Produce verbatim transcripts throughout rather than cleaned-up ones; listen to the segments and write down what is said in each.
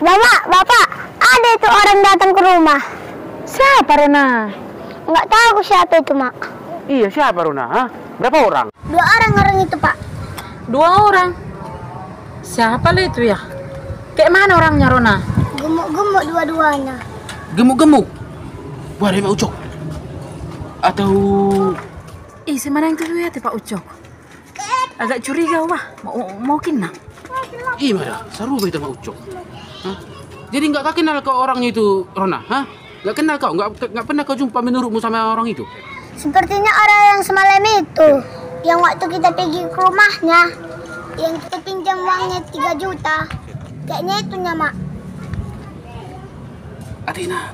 Bapak, Bapak, ada itu orang datang ke rumah. Siapa, Rona? Nggak tahu siapa itu, Mak. Iya, siapa, Rona? Hah? Berapa orang? Dua orang orang itu, Pak. Dua orang? Siapa lah itu ya? Kayak mana orangnya, Rona? Gemuk-gemuk dua-duanya. Gemuk-gemuk? Wah, ada Mak Ucok. Atau... Ih, si mana yang tuju ya, Pak Ucok? Agak curiga, wah. Mau, mau kena. Ima da, sarupa hita Mak Ucok. Hah? Jadi nggak kau kenal kau orangnya itu, Rona? Hah? Nggak kenal kau? Nggak, nggak pernah kau jumpa menurutmu sama orang itu? Sepertinya orang yang semalam itu, yang waktu kita pergi ke rumahnya, yang kita pinjam uangnya tiga juta. Kayaknya itunya, Mak. Atina,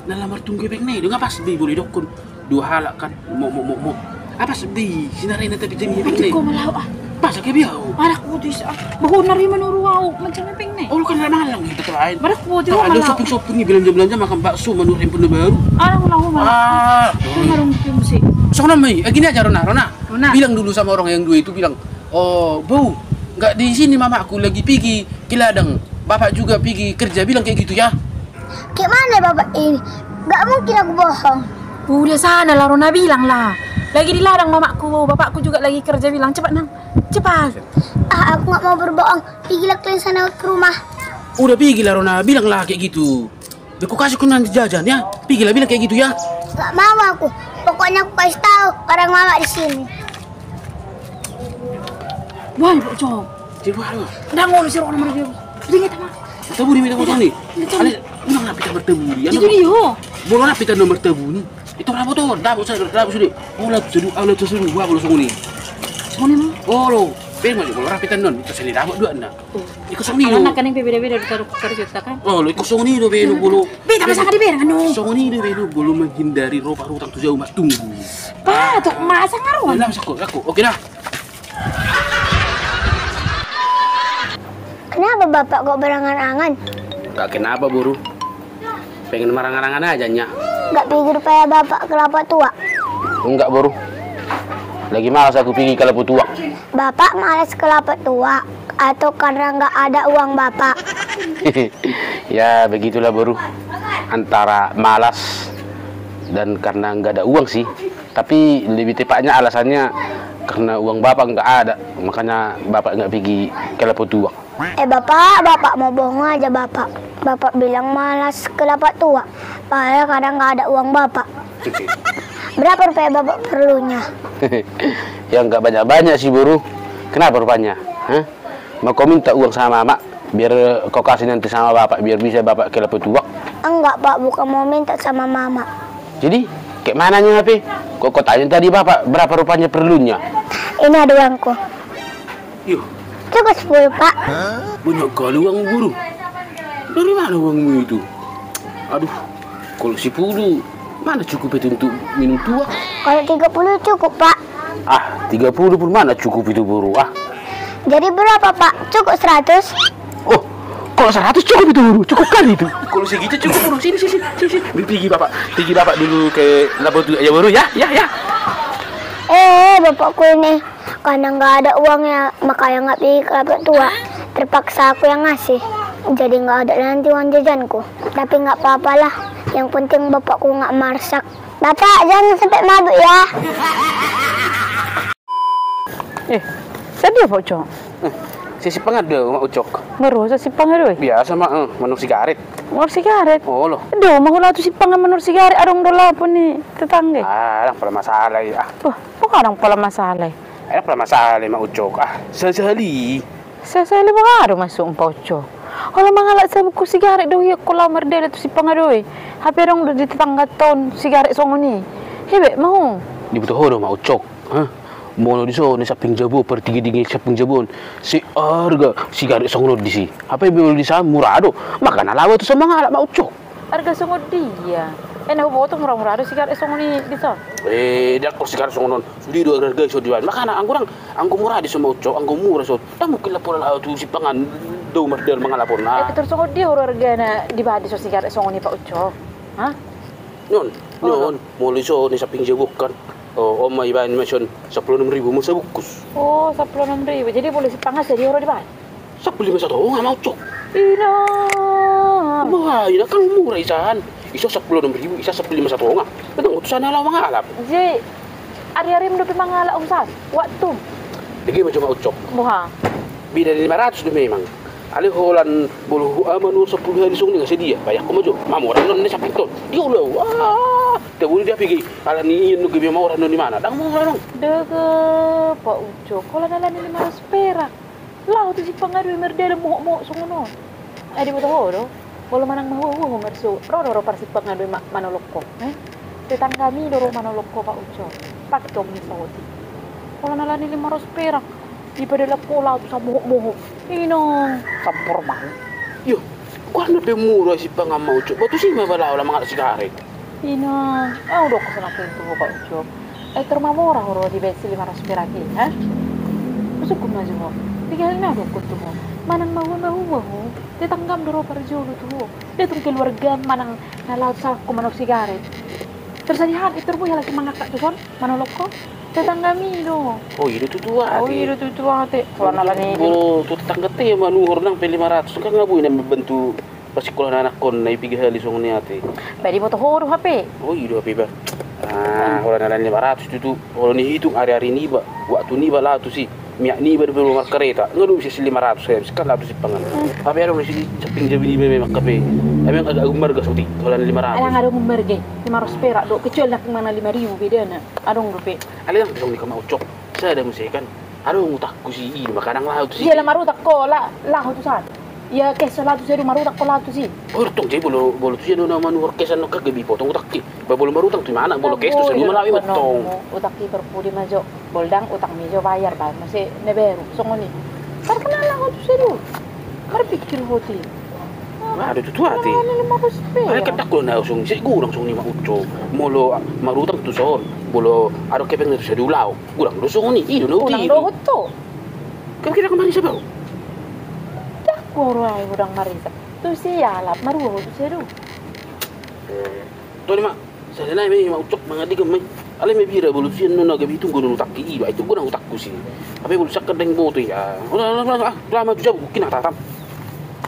na lamar tunggu epeng na i do, nga pas be boi dokkon dua halak kan, mo, mo, mo, mo. Nga pas be sinarena tapi jami epeng na i. Ko malau ah. Pas ake biau. Anak putus ah. Bahu nari manuru au macam epeng na i. Olo kan na malang i, betul lain. Anak putus malau. Ada shopping-shopping ni, belanja-belanja, makan bakso, manuru handphone baru. Anak ulang malau. Ah, marung tim si. Songon on ma i, eh, gini aja, Rona, Rona. Rona. Bilang dulu sama orang yang dua itu, bilang, "Oh, Bou, nggak di sini mamaku, lagi pigi ke ladang. Bapak juga pigi kerja," bilang kayak gitu ya. Kayak mana bapak ini? Nggak mungkin aku bohong. Udah sana lah, Rona, bilang lah. Lagi di ladang mamaku, bapakku juga lagi kerja, bilang. Cepat, Nang. Cepat. Ah, aku nggak mau berbohong. Pigilah kalian sana ke rumah. Udah, pigilah, Rona, bilang lah kayak gitu. Be, ku kasih kau nanti jajan ya. Pigilah, bilang kayak gitu ya. Nggak mau aku. Pokoknya aku kasih tahu orang mama di sini. Wah, Pak Cok. Jadi wah lu. Udah ngomong si Rona sama dia. Udah, kita mah. Martabuni, martabuni. Ini, ini. Ale, ulang na hita martabuni. Itu dia. Molo na hita na martabuni. Itu rabo tuh, rabo sude, rabo sude. Olo, tuh, olo, tuh, sude. Wah, olo songon i. Songon i ma. Olo, be, molo na hita non, itu seni rabo dua na. Iko songon i do. Anak kan yang beda-beda di taruh kari cerita kan. Oh, lo iko songon i do be, lo bolo. Beda masa kan di bereng, anu. Songon i do be, lo bolo menghindari ropa rutang tu jauh mak tunggu. Pak, tuh masa ngaruh. Nah, masa kok, aku. Oke dah. Kenapa bapak kok berangan-angan? Gak kenapa, Boru. Pengen marangan-angan aja, Nyak. Nggak pikir paya bapak kelapa tua? Enggak, Boru. Lagi malas aku pigi kelapa tua. Bapak malas kelapa tua atau karena nggak ada uang bapak? Ya, begitulah, Boru. Antara malas dan karena nggak ada uang sih. Tapi lebih tepatnya alasannya karena uang bapak nggak ada, makanya bapak nggak pigi kelapa tua. Eh, Bapak, Bapak mau bohong aja, Bapak. Bapak bilang malas kelapa tua, padahal kadang nggak ada uang Bapak. Berapa rupiah Bapak perlunya? Ya, nggak banyak-banyak sih, Boru. Kenapa rupanya? Hah? Mau kau minta uang sama Mama, biar kau kasih nanti sama Bapak, biar bisa Bapak kelapa tua? Enggak, Pak, bukan mau minta sama Mama. Jadi, kayak mananya, Hape? Kok kau tanya tadi Bapak, berapa rupanya perlunya? Ini ada uangku. Iyo. Cukup sepuluh, Pak. Banyak kali uangmu, Boru. Dari mana uangmu itu? Aduh, kalau sepuluh, mana cukup itu untuk minum tua? Kalau tiga puluh cukup, Pak. Ah, tiga puluh pun mana cukup itu, Boru, ah. Jadi berapa, Pak? Cukup seratus? Oh, kalau seratus cukup itu, Boru. Cukup kali itu. Kalau segitu cukup, Boru. Sini, sini, sini, sini. Pigi Bapak, pigi Bapak dulu ke lapo tu, ya, Boru, ya, ya, ya. Eh, bapakku ini. Karena nggak ada uangnya, makanya nggak pigi kelapa tua. Terpaksa aku yang ngasih. Jadi nggak ada nanti uang jajanku. Tapi nggak apa-apalah. Yang penting bapakku nggak marsak. Bapak, jangan sampai mabuk ya. Eh, sadia, Pak Ucok? Eh, sisipangan do, Mak Ucok. Baru sisipangan do, eh? Biasa, Mak, eh, manurut sigaret. Manurut sigaret? Oh, lo. Aduh, mahula tu sipangan manurut sigaret, adong do lapo ni tetangga. Ah, adong pola masalah, ya. Wah, kok adong pola masalah? Adong pola masalah, Mak Ucok. Ah, sahali-hali. Sahali-hali bagaimana maksudmu, Pak Ucok? Kalau mangalap sabungkus sigaret do, ia kalau mardalan tu sipangan do, eh. Hape adong do di tetangga taon sigaret songon i. Hebe, mau? Dibutuh ho do, Mak Ucok. Hah? Molo di son, di samping jabu, partinggi-tinggi samping jabu on. Seharga sigaret songon on di si. Hape molo di son murah do. Makana laho tu son mangalap, Mak Ucok. Harga songon dia. Eh, na huboto murah-murah do sigaret songon i di son. Eh, dia kok sigaret songon on. Sude do harga-harga i so dibaen. Makana anggo dang, anggo murah di son, Mak Ucok, anggo murah son. Dang mungkin lah pola laho tu sipangan do mardalan mangalap on, nah. Eh, ketor songon dia hargana dibaen di son sigaret songon i, Pak Ucok. Hah? Nyon, nyon, molo di son di samping jabu on kan. Oh, on ma ibaen ma son sampulu onom ribu ma sabungkus. Oh, sampulu onom ribu. Jadi molo sipangan sadia harga dibaen? Sampulu lima satonga, Mak Ucok. Ina. Ah, ina kan mura isan. Isa sampulu onom ribu, isa sampulu lima satonga. Ndang utusan na laho mangalap. Jadi, ari-ari dope mangalap usan. Waktu. Dege ma jo Mak Ucok. Boha. Beda ni lima ratus do memang. Alai holan molo huamanur sampulu hali songon i nga sadia. Bayangkon ma jo. Mamora non ni samping ton. Dia ulau. Ah, dia bulu dia pigi. Alani ian no gabe mamora non di mana. Ndang mora non. Dege Pak Ucok. Holan alani lima ratus perak. Laho tu si pangaduai mardalan mohop-mohop songon on. Ai diboto ho do. Molo manang mahua-hua ho marso, ro do ro par si pangaduai ma-, manolong ho, eh? Tetanggami do ro manolong ho Pak Ucok. Pakke tong ni saoti. Holan alani lima ratus perak. Dipadalan ho laho tu sa mohop-mohop. Inong, sampur mau. Yo, holan na pe mura si pangan Mak Ucok. Ba tusi ma ba laho laho mangalap sigaret. Inang, au do ko sanakin tu ho Pak Ucok. Ai tor mamora ho ro dibaen si lima ratus perak i, ha? Usungkun ma jo ho. Tinggal na do ko tu ho. Manang mahua-mahua ho. Tetanggam do ro parjolo tu ho. Dia tung keluargam manang na laho tu salak ho manolong sigaret. Terus adihan, i tor boi halak i mangangkat tu son, manolong ho. Tetanggami do. Oh, i do tutu ate. Oh, i do tutu ate. Holan alani. Molo tu tetangga te manuhor nang pe lima ratus. Kan nga boi na mambantu. Parsikola na anakkon na i piga hali songon i ate. Ba diboto ho do hape. Oh, i do hape ba. Ah, holan alani lima ratus tutu. Holan i hitung ari-ari niba, waktu niba laho tusi. Miak niba dope molo markareta. Nga dong bisa si lima ratus habis kan laho tusi pangan. Hmm. Hape adong di si samping jabu niba memang hape. Hape adong ummarga saotik. Holan lima ratus. Adong ummarga. Lima ratus perak do. Kecuali nangkin manang lima ribu bedana. Adong dope. Alai ndang pe songon i Mak Ucok. Sada muse kan. Adong utangku si i do ma kadang laho tusi. Ia laho marutang ho la-, laho tu san. Ia cash laho tusi do marutang ho laho tusi. Oh, tong jadi bolo, bolo tusi do na manuhor cash an nangkin gabe potong utangki. Ba bolo marutang tu imana, bolo cash tu saduma laho i ma tong. Utangki parpudi ma jo. Bolo ndang utangmi jo bayar ba muse na baru songon i. Tar holan laho tusi do. Marpikir ho ti. Aduh, tutu ate. Alai kan ndang holan na songon i, sai godang songon i Mak Ucok. Molo marutang tu son, molo adong hepengna tu sadolao. Godang do songon i, i do na uti. Godang dohot ho. Kan kira kemarin siapa? Ndang huroha godang marisa. Tu si alap marua ho tu si adu. Tole ma, sada nai ma i Mak Ucok mangadigam ma i. Alai ma bira bolo sian nona gabe hitung godang utangki i ba itu godang utangku si. Hape bolo sakkan deng boto i. Ah, ula, ula, ula, ah, ula ma tu jabu kina tatam.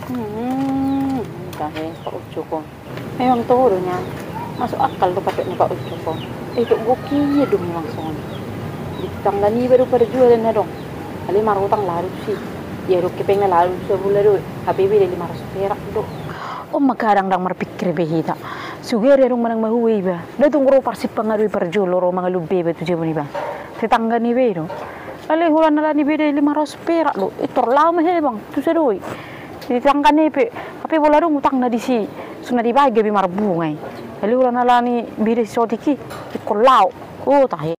Hmm, tahe Mak Ucok on. Memang toho do nian, masuk akal do patok ni Mak Ucok on. Eh, tok gok i do memang songon i. Di tetangga niba do parjualan na adong. Alai marutang laho tusi. Ia do hepengna laho tusi sabola do. Hape beda lima ratus perak do. On ma kadang ndang marpikir be hita. Sugari adong manang mahua iba. Nda tung ro par si pangaduai parjolo ro mangalumbe iba tu jabu niba. Tetangga niba i do. Alai holan alani beda lima ratus perak do. I tor laho ma hepeng tu sadoi. Di tetangga niba pe. Hape molo adong utangna disi. Songon na dibaen gabe marbunga i. Alai holan alani beda si saotik i. Ingkon laho. Oh, tahe.